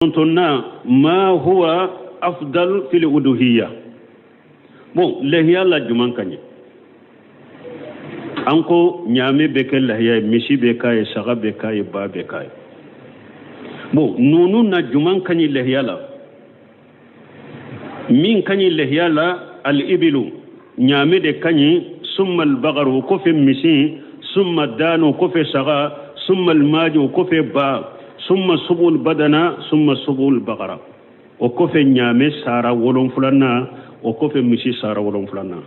Kɔnɔntɔnnan, ma huwa afdal fil uduhiya. Bon, lahiya la juman ka ɲi? An ko ɲaamɛ bɛ kɛ lahiya ye, misi bɛ k'a ye, saga bɛ k'a ye, ba bɛ k'a ye. Bon, nunu na juman ka ɲi lahiya la? Min ka ɲi lahiya la, al-ibilu, ɲaamɛ de ka ɲi, summa al-bagaru, o kɔfɛ misi, summa danu, o kɔfɛ saga, summa al-maji, o kɔfɛ ba, summa subul badana, summa subul bagara, o kɔfɛ ɲaamɛ sara wolonfilanan, o kɔfɛ misi sara wolonfilanan.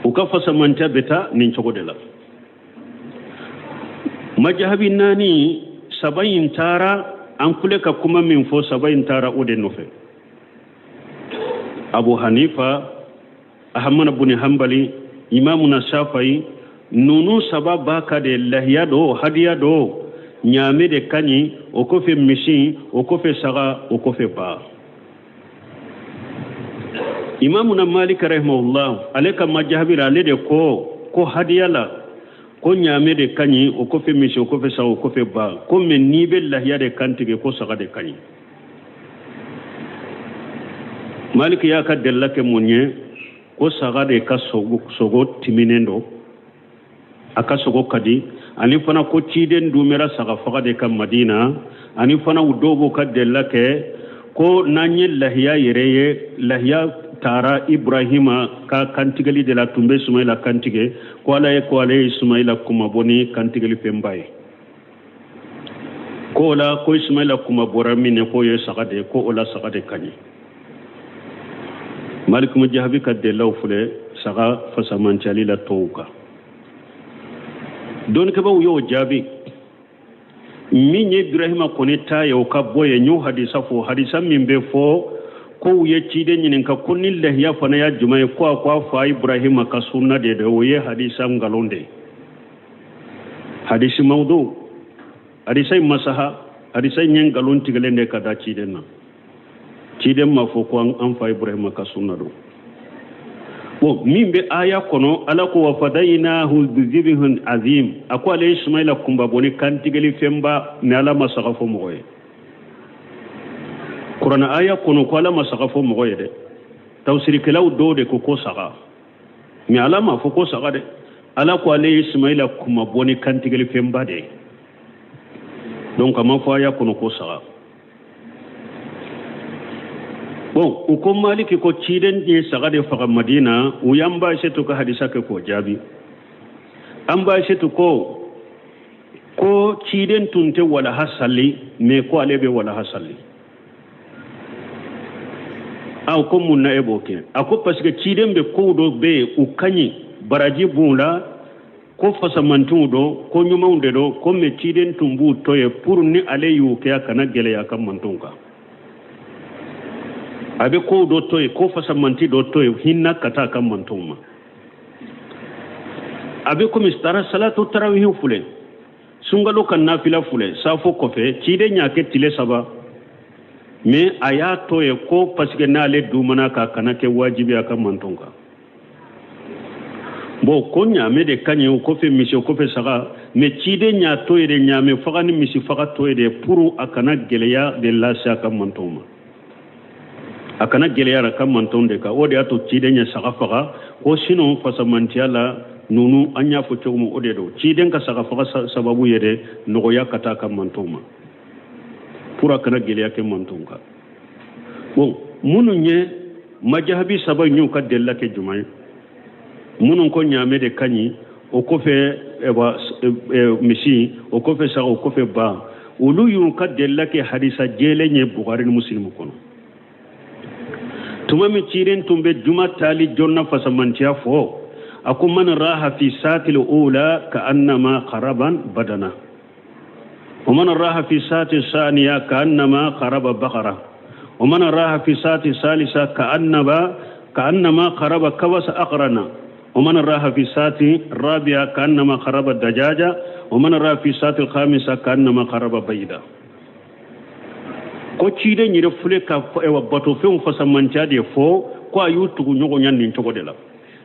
U ka fasamantiya bɛ taa nin cogo de la. Majahabi naani, saba in taara, an filɛ ka kuma min fɔ, saba in taara o de nɔfɛ: Abu Hanifa, Ahamana buni Hanbali, Imamuna Shafayi. Nunu saba b'a ka de lahiya do, hadiya do, ɲaamɛ de ka ɲi, o kɔfɛ misi, o kɔfɛ saga, o kɔfɛ ba. Imamuna Malik rahimahullah, ale ka majahabi la, ale de ko ko hadiya la, ko ɲaamɛ de ka ɲi, o kɔfɛ misi, o kɔfɛ saga, o kɔfɛ ba. Ko mɛ n'i bɛ lahiya de kantigɛ, ko saga de ka ɲi. Maliki y'a ka delila kɛ mun ye? Ko saga de ka sogo timinen don, a ka sogo ka di, ani fana ko ciden dumɛra saga faga de ka Madina. Ani fana u dɔw b'u ka delila kɛ ko n'an ye lahiya yɛrɛ ye, lahiya taara Ibrahima ka kantigɛli de la, tun bɛ Sumayila kantigɛ, ko Ala ye ko ale ye Sumayila kunmabɔ ni kantigɛli fɛnba ye. Ko o la, ko Ismaila kunmabɔra min ye, k'o ye saga de ye, ko o la saga de ka ɲi. Malik Mujahabi ka delilaw filɛ saga fasamancali la tɔw kan. Dɔnnikɛbaaw y'o jaabi. Min ye Ibrahima kɔni ta ye, o ka bɔ yen, n y'o hadisa fɔ, hadisa min bɛ fɔ ko u ye ciden ɲininka ko ni lahiya fana y'a jumɛn ye, ko a ko a fa Ibrahima ka sunna de dɛ, o ye hadisa nkalon de ye, hadisi mawdu, hadisa in masaha, hadisa in ye nkalon tigɛlen de ka da ciden na. Ciden ma fɔ ko an fa Ibrahima ka sunna don. Bon, min bɛ aya kɔnɔ, Ala ko wa fadayinahu bizibihun azim, a ko ale ye Sumayila kunbabɔ ni kantigɛli fɛnba ni. Ala ma saga fɔ mɔgɔ ye kuranɛ aya kɔnɔ, ko Ala ma saga fɔ mɔgɔ ye dɛ. Tafsirikɛlaw dɔw de ko ko saga, mɛ Ala ma fɔ ko saga dɛ. Ala ko ale ye Sumayila kunmabɔ ni kantigɛli fɛnba de ye. Donc a ma fɔ aya kɔnɔ ko saga. Bon, u ko Maliki ko ciden ye saga de faga Madina. U y'an ba Asetu ka hadisa kɛ k'o jaabi. An ba Asetu ko ciden tun tɛ walaha sali, mɛ ko ale bɛ walaha sali. Aw ko mun na e b'o kɛ? A ko parce que ciden bɛ kow dɔ bɛ yen, u ka ɲi, baraji b'u la, ko fasamantiw don, ko ɲumanw de don, ko mɛ ciden tun b'u to ye pour ni ale y'u kɛ, a kana gɛlɛya a ka mantonw kan. A bɛ kow dɔ to yen, ko fasamanti dɔ to yen, hinɛ ka taa a ka mantonw ma. A bɛ komi tara salatu tarawihi filɛ, sunkalo ka nafila filɛ, safo kɔfɛ, ciden y'a kɛ tile 3, mais a y'a to yen ko parce que n'ale dumana k'a kana kɛ wajibi a ka mantonw kan. Bon, ko ɲaamɛ de ka ɲi, o kɔfɛ misi, o kɔfɛ saga, mais ciden y'a to yen de, ɲaamɛ faga ni misi faga to yen de pour a kana gɛlɛya de lase a ka mantonw ma, a kana gɛlɛya a ka mantonw de kan. O de y'a to ciden ye saga faga. Ko sinon fasamantiya la, nunu an y'a fɔ cogo min, o de don. Ciden ka saga faga sababu ye de nɔgɔya ka taa a ka mantonw ma, pour a kana gɛlɛya kɛ mantonw kan. Bon, minnu ye majahabi saba in y'u ka delila kɛ jumɛn ye? Minnu ko ɲaamɛ de ka ɲi, o kɔfɛ misi, o kɔfɛ saga, o kɔfɛ ba, olu y'u ka delila kɛ hadisa jɛlen ye Bukari ni Musilimu kɔnɔ. Tuma min ciden tun bɛ juma taali jɔnna fasamantiya fɔ, a ko man raha fi saatil ula ka annama qaraban badana, wa man raha fi saati saniya ka annama qaraba bakara, wa man raha fi saati salisa ka annama qaraba kabasa aqrana, wa man raha fi saati rabia ka annama qaraba dajaja, wa man raha fi saati khamisa ka annama qaraba bayda. Ko ciden yɛrɛ filɛ ka batofɛnw fasamantiya de fɔ, ko a y'u tugu ɲɔgɔn ɲa nin cogo de la.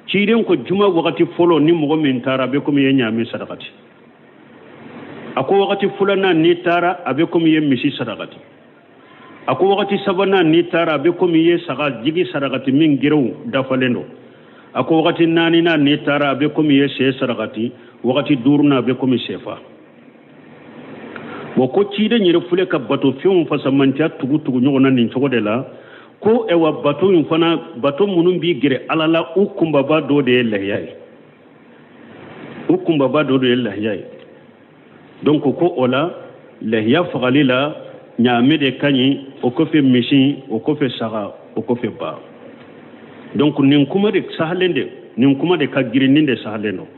Ciden ko juma wagati fɔlɔ, ni mɔgɔ min taara, a bɛ komi i ye ɲaami sadakati. A ko wagati filanan n'i taara, a bɛ komi i ye misi sarakati. A ko wagati sabanan n'i taara, a bɛ komi i ye saga jigi sarakati min gerew dafalen don. A ko wagati naaninan n'i taara, a bɛ komi i ye sɛ sarakati. Wagati duurunan, a bɛ komi sɛfa. Bon, ko ciden yɛrɛ filɛ ka bato fɛnw fasamantiya tugu tugu ɲɔgɔn na nin cogo de la, ko ɛwa bato in fana, bato minnu b'i gɛrɛ Ala la, u kunbaba dɔ de ye lahiya ye, u kunbaba dɔ de ye lahiya ye. Donc ko o la, lahiya fagali la, ɲaamɛ de ka ɲi, o kɔfɛ misi, o kɔfɛ saga, o kɔfɛ ba. Donc nin kuma de sahalen de, nin kuma de ka girin, nin de sahalen don.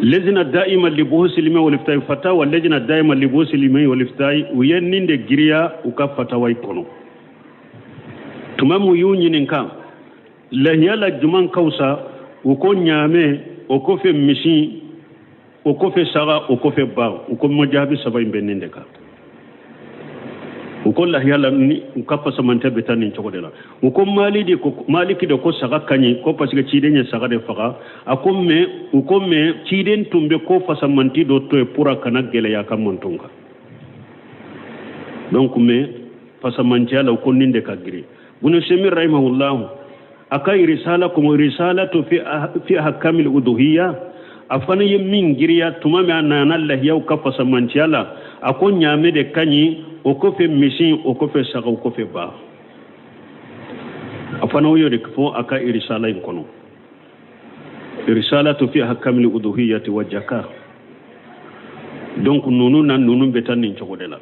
Lejina da'ima li buhusil ilmi wal ifta'i, fatawa lejina da'ima li buhusil ilmi wal ifta'i, u ye nin de giriya u ka fatawa kɔnɔ. Tuma mun y'u ɲininka lahiya la juman ka wusa, u ko ɲaamɛ, o kɔfɛ misi, o kɔfɛ saga, o kɔfɛ ba. U ko majahabi saba in bɛ nin de kan. U ko lahiya la ni u ka fasamantɛ bɛ taa nin cogo de la. U ko Maliki de ko saga ka ɲi, ko parce que ciden ye saga de faga. A ko mais, u ko mais ciden tun bɛ ko fasamanti dɔ to yen pour a kana gɛlɛya ka mantɔn kan. Donc mais fasamantiya la, u ko nin de ka girin. Bunu Semir rahimahullahu, a ka risala comme risalatu fi ahkamil uduhiyya, a fana ye min giriya tuma min a nana lahiyaw ka fasamantiya la, a ko ɲaamɛ de ka ɲi, o kɔfɛ misi, o kɔfɛ saga, o kɔfɛ ba. A fana y'o de fɔ a ka risala in kɔnɔ, risalatu fi ahkamil uduhiyyati wa jaka. Donc ninnu na, ninnu bɛ taa nin cogo de la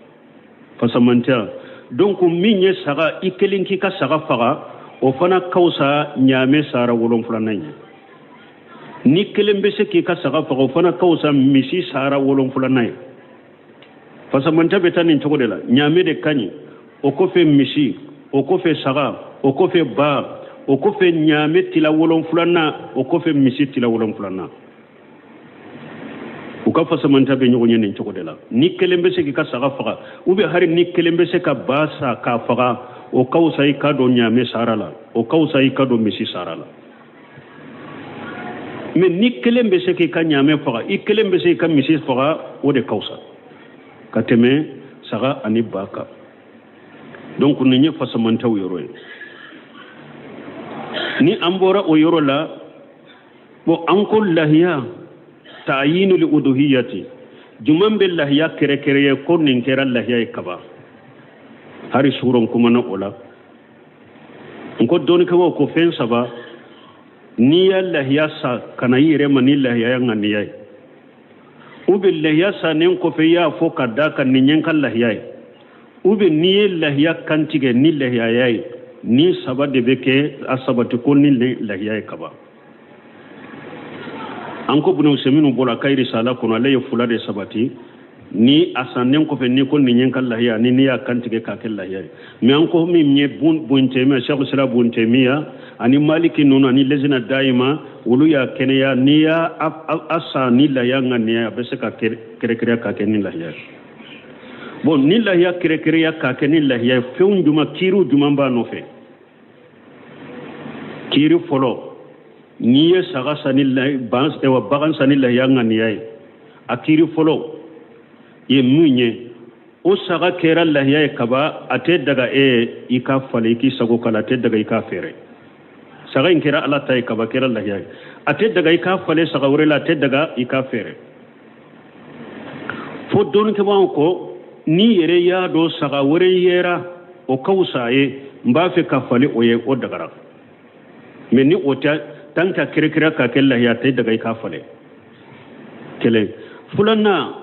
fasamantiya. Donc min ye saga, i kelen k'i ka saga faga, o fana ka fisa ɲaamɛ sara 7nan ye. Ni kelen bɛ se k'i ka saga faga, o fana ka fisa misi sara 7nan ye. Fasamantɛ bɛ taa nin cogo de la. Ɲaamɛ de ka ɲi, o kɔfɛ misi, o kɔfɛ saga, o kɔfɛ ba, o kɔfɛ ɲaamɛ tila 7nan, o kɔfɛ misi tila 7nan. U ka fasamantɛ bɛ ɲɔgɔn ye nin cogo de la. Ni kelen bɛ se k'i ka saga faga, ou bien hari ni kelen bɛ se ka ba sa k'a faga, o ka fisa i ka don ɲaamɛ sara la, o ka fisa i ka don misi sara la. Mais ni kelen bɛ se k'i ka ɲaamɛ faga, i kelen bɛ se k'i ka misi faga, o de ka fisa ka tɛmɛ saga ani ba kan. Donc nin ye fasamantaw yɔrɔ ye. Ni an bɔra o yɔrɔ la, bon, an ko lahiya ta'yinu li uduhiyati, juman bɛ lahiya kɛrɛkɛrɛ ko nin kɛra lahiya ye kaba. Hari suuron kumana o la, n ko dɔnnikɛbaw ko fɛn saba, n'i ya lahiya sa ka na i yɛrɛ ma ni lahiya ŋaniya ye, ou bien lahiya sannen kɔfɛ i y'a fɔ ka da kan nin ye n ka lahiya ye, ou bien n'i ye lahiya kantigɛ ni lahiyaya ye, ni saba de bɛ kɛ a sabati ko ni lahiya ye kaba. An ko Bunu Usɛminu bɔra a ka risala kɔnɔ, ale ye fula de sabati: ni a sannen kɔfɛ n'i ko nin ye n ka lahiya, ni n'i y'a kantigɛ k'a kɛ lahiya ye. Mais an ko min ye Bun Tɛmiya, Sɛku Sira Bun Tɛmiya ani Maliki ninnu ani Lezina Dayima, olu y'a kɛnɛya: n'i y'a a san ni lahiya ŋaniya, a bɛ se ka kɛrɛkɛrɛya k'a kɛ ni lahiya ye. Bon, ni lahiya kɛrɛkɛrɛya k'a kɛ ni lahiya ye, fɛnw juma, kiiriw jumɛn b'a nɔfɛ? Kiiri fɔlɔ, n'i ye saga san ni bagan san ni lahiya ŋaniya ye, a kiiri fɔlɔ ye mun ye? O saga kɛra lahiya ye kaba, a tɛ daga e ye i ka falen i k'i sago k'a la, a tɛ daga i k'a feere. Saga in kɛra Ala ta ye kaba, kɛra lahiya ye, a tɛ daga i k'a falen saga wɛrɛ la, a tɛ daga i k'a feere. Fo dɔnnikɛbaaw ko n'i yɛrɛ y'a dɔn saga wɛrɛ yera o ka fisa ye, n b'a fɛ ka falen o ye, o dagara. Mais ni o tɛ, tant que kɛrɛkɛrɛ ka kɛ lahiya, a tɛ daga i k'a falen. Kelen. Filanan,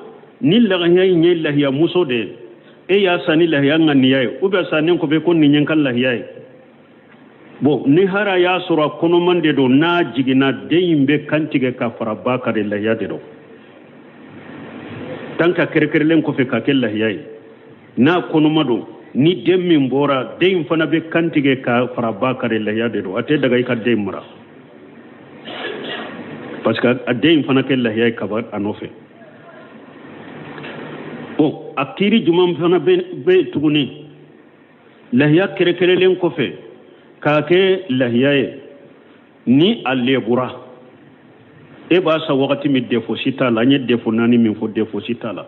ni lahiya in ye lahiya muso de ye, e y'a san ni lahiya ŋaniya ye, ou bien sannen kɔfɛ ko nin ye n ka lahiya ye. Bon, ni hara y'a sɔrɔ a kɔnɔman de don, n'a jiginna, den in bɛ kantigɛ ka fara ba kan de, lahiya de don. Tant que kɛrɛkɛrɛlen kɔfɛ ka kɛ lahiya ye, n'a kɔnɔma don, ni den min bɔra, den in fana bɛ kantigɛ ka fara ba kan de, lahiya de don. A tɛ daga i ka den mara, parce que a den in fana kɛ lahiya ye kaba a nɔfɛ. Bon, a kiiri jumɛn fana bɛ tuguni? Lahiya kɛrɛkɛrɛlen kɔfɛ k'a kɛ lahiya ye, ni a lebura, E b'a san wagati min défaut si t'a la, an ye défaut naani min fɔ, défaut si t'a la.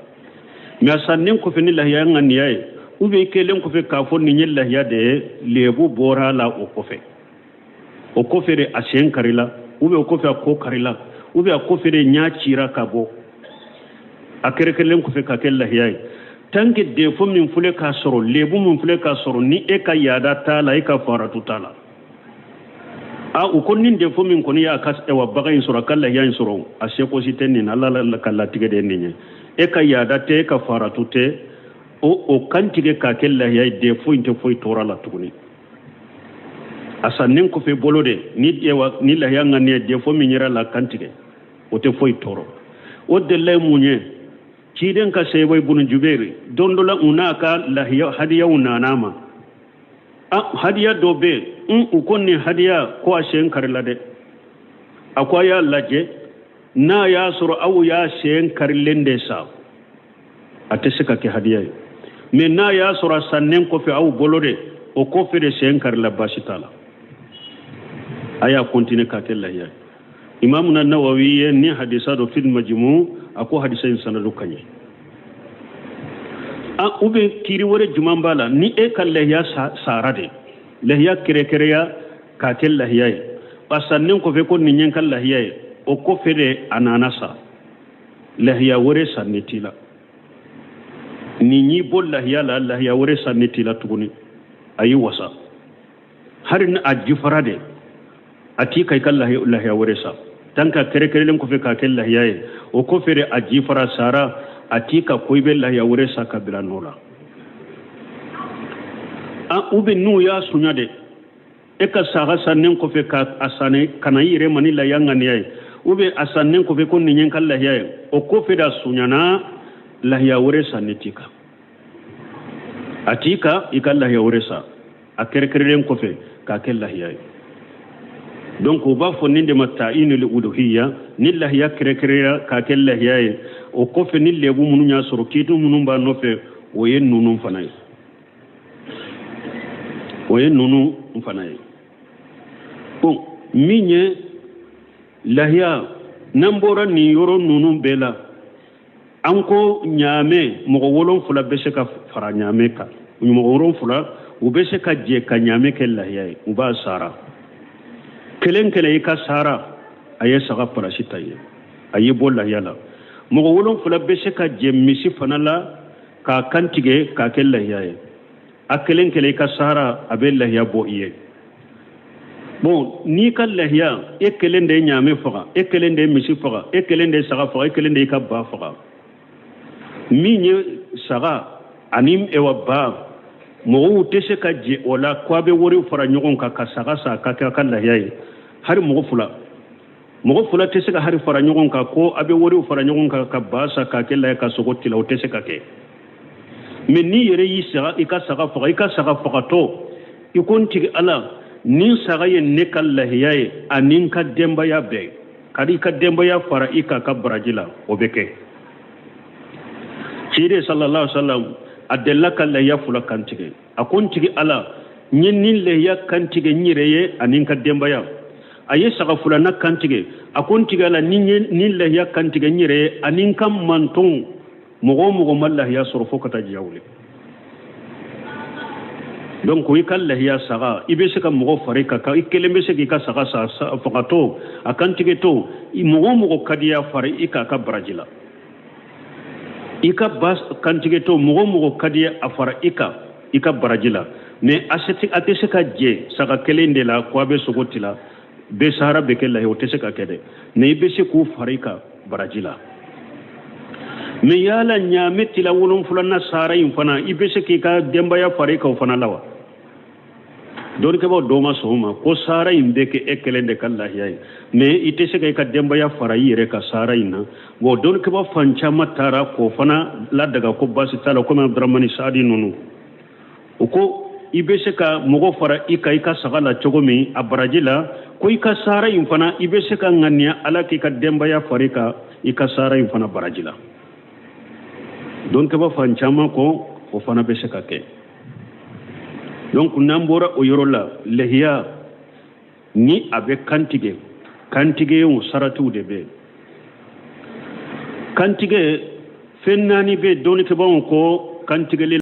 Mais a sannen kɔfɛ ni lahiya ŋaniya ye, ou bien i kɛlen kɔfɛ k'a fɔ nin ye lahiya de ye, lebu bɔra a la o kɔfɛ. O kɔfɛ de a sen karila, ou bien o kɔfɛ a kɔ karila, ou bien a kɔfɛ de ɲa cira ka bɔ, a kɛrɛkɛrɛlen kɔfɛ ka kɛ lahiya ye. Tant que défaut min filɛ k'a sɔrɔ, lebu min filɛ k'a sɔrɔ, ni e ka yaada t'a la, e ka faratu t'a la, a u ko ni défaut min kɔni y'a ka ɛwa bagan in sɔrɔ, a ka lahiya in sɔrɔ, a seko si tɛ nin na, Ala ka latigɛ de ye nin ye. E ka yaada tɛ, e ka faratu tɛ, o kantigɛ k'a kɛ lahiya ye, défaut in tɛ foyi tɔɔrɔ la tuguni. A sannen kɔfɛ bolo de ni ɛwa ni lahiya ŋaniya, défaut min yɛrɛ la kantigɛ, o tɛ foyi tɔɔrɔ. O delila ye mun ye? Ciden ka seba ibunu Juberi, don dɔ la u n'a ka lahiya hadiyaw nana ma. A hadiya dɔ bɛ yen, u ko nin hadiya ko a sen karila dɛ. A ko a y'a lajɛ, n'a y'a sɔrɔ aw y'a sen karilen de sa, a tɛ se ka kɛ hadiya ye. Mais n'a y'a sɔrɔ a sannen kɔfɛ aw bolo de, o kɔfɛ de sen karila, baasi t'a la, a y'a continuer k'a kɛ lahiya ye. Imamuna Nawawi ye ni hadisa dɔ fil Majmu, a ko hadisa in sanadu ka ɲɛ. A u bɛ kiiri wɛrɛ jumɛn b'a la? Ni e ka lahiya sara de, lahiya kɛrɛkɛrɛya k'a kɛ lahiya ye, a sannen kɔfɛ ko nin ye n ka lahiya ye, o kɔfɛ de a nana sa, lahiya wɛrɛ sanni t'i la. Nin y'i bɔ lahiya la, lahiya wɛrɛ sanni t'i la tuguni, a y'i wasa. Hali ni a jifara de, a t'i ka i ka lahiya wɛrɛ sa. Tant que kɛrɛkɛrɛlen kɔfɛ k'a kɛ lahiya ye, o kɔfɛ de a jifara sara, a t'i ka ko i bɛ lahiya wɛrɛ sa ka bila nɔ la. A u bɛ n'u y'a sunya de, e ka saga sannen kɔfɛ ka a sanni ka na i yɛrɛ ma ni lahiya ŋaniya ye, ou bien a sannen kɔfɛ ko nin ye n ka lahiya ye, o kɔfɛ de a sunyana, lahiya wɛrɛ sanni t'i kan. A t'i kan i ka lahiya wɛrɛ sa a kɛrɛkɛrɛlen kɔfɛ k'a kɛ lahiya ye. Donc u b'a fɔ nin de ma ta'inul uluhiyya, ni lahiya kɛrɛkɛrɛya k'a kɛ lahiya ye, o kɔfɛ ni lebu minnu y'a sɔrɔ, kiitu minnu b'a nɔfɛ, o ye ninnu fana ye, o ye ninnu fana ye. Bon, min ye lahiya, n'an bɔra nin yɔrɔ ninnu bɛɛ la, an ko ɲaamɛ mɔgɔ 7 bɛ se ka fara ɲaamɛ kan. Mɔgɔ 7 u bɛ se ka jɛ ka ɲaamɛ kɛ lahiya ye, u b'a sara kelen kelen. I ka sara, a ye saga parasi ta ye, a y'i bɔ lahiya la. Mɔgɔ 7 bɛ se ka jɛ misi fana la k'a kantigɛ k'a kɛ lahiya ye, a kelen kelen i ka sara, a bɛ lahiya bɔ i ye. Bon, n'i ka lahiya, e kelen de ye ɲaamɛ faga, e kelen de ye misi faga, e kelen de ye saga faga, e kelen de y'i ka ba faga. Min ye saga ani ewa ba, mɔgɔw tɛ se ka jɛ o la ko a bɛ wariw fara ɲɔgɔn kan ka saga san ka kɛ a ka lahiya ye. Hali mɔgɔ fila, mɔgɔ fila tɛ se ka hali fara ɲɔgɔn kan ko a bɛ wariw fara ɲɔgɔn kan ka ba san k'a kɛ lahiya, ka sogo tila, o tɛ se ka kɛ. Mais n'i yɛrɛ y'i saga, i ka saga faga, i ka saga fagatɔ, i ko n tigi Ala, nin saga ye ne ka lahiya ye ani n ka denbaya bɛɛ, ka i ka denbaya fara i kan ka baraji la, o bɛ kɛ. Ciden sallallahu alaihi wasallam a delila ka lahiya fila kantigɛ. A ko n tigi Ala, n ye nin lahiya kantigɛ n yɛrɛ ye ani n ka denbaya. A ye saga filanan kantigɛ, a ko n tigi Ala, ni n ye nin lahiya kantigɛ n yɛrɛ ye ani n ka mantɔnw, mɔgɔ o mɔgɔ ma lahiya sɔrɔ fo ka taa diɲɛ wuli. Donc i ka lahiya saga, i bɛ se ka mɔgɔ fara i kan, i kelen bɛ se k'i ka saga sa fagatɔ, a kantigɛtɔ, mɔgɔ o mɔgɔ ka di a fara i kan ka baraji la. I ka ba kantigɛtɔ, mɔgɔ o mɔgɔ ka di a fara i kan i ka baraji la. Mais a tɛ se ka jɛ saga kelen de la ko a bɛ sogo tila bɛɛ sahara bɛ kɛ lahiya, o tɛ se ka kɛ dɛ. Mais i bɛ se k'u fara i kan baraji la. Mais yala ɲaamɛ tila 7nan sahara in fana, i bɛ se k'i ka denbaya fara i kan o fana la wa? Dɔnnikɛbaaw dɔw ma sɔn o ma ko sahara in bɛ kɛ e kelen de ka lahiya ye, mais i tɛ se ka i ka denbaya fara i yɛrɛ ka sahara in na. Bon, dɔnnikɛbaaw fan caman taara k'o fana ladaga ko baasi t'a la, komi Abdramani Saadi ninnu, o ko i bɛ se ka mɔgɔ fara i kan i ka saga la cogo min a baraji la, ko i ka sahara in fana, i bɛ se ka ŋaniya Ala k'i ka denbaya fara i kan i ka sahara in fana baraji la. Dɔnnikɛbaa fan caman ko o fana bɛ se ka kɛ. Donc n'an bɔra o yɔrɔ la, lahiya ni a bɛ kantigɛ, kantigɛ o saratiw de bɛ yen. Kantigɛ fɛn naani bɛ dɔnnikɛbaaw ko kantigɛli.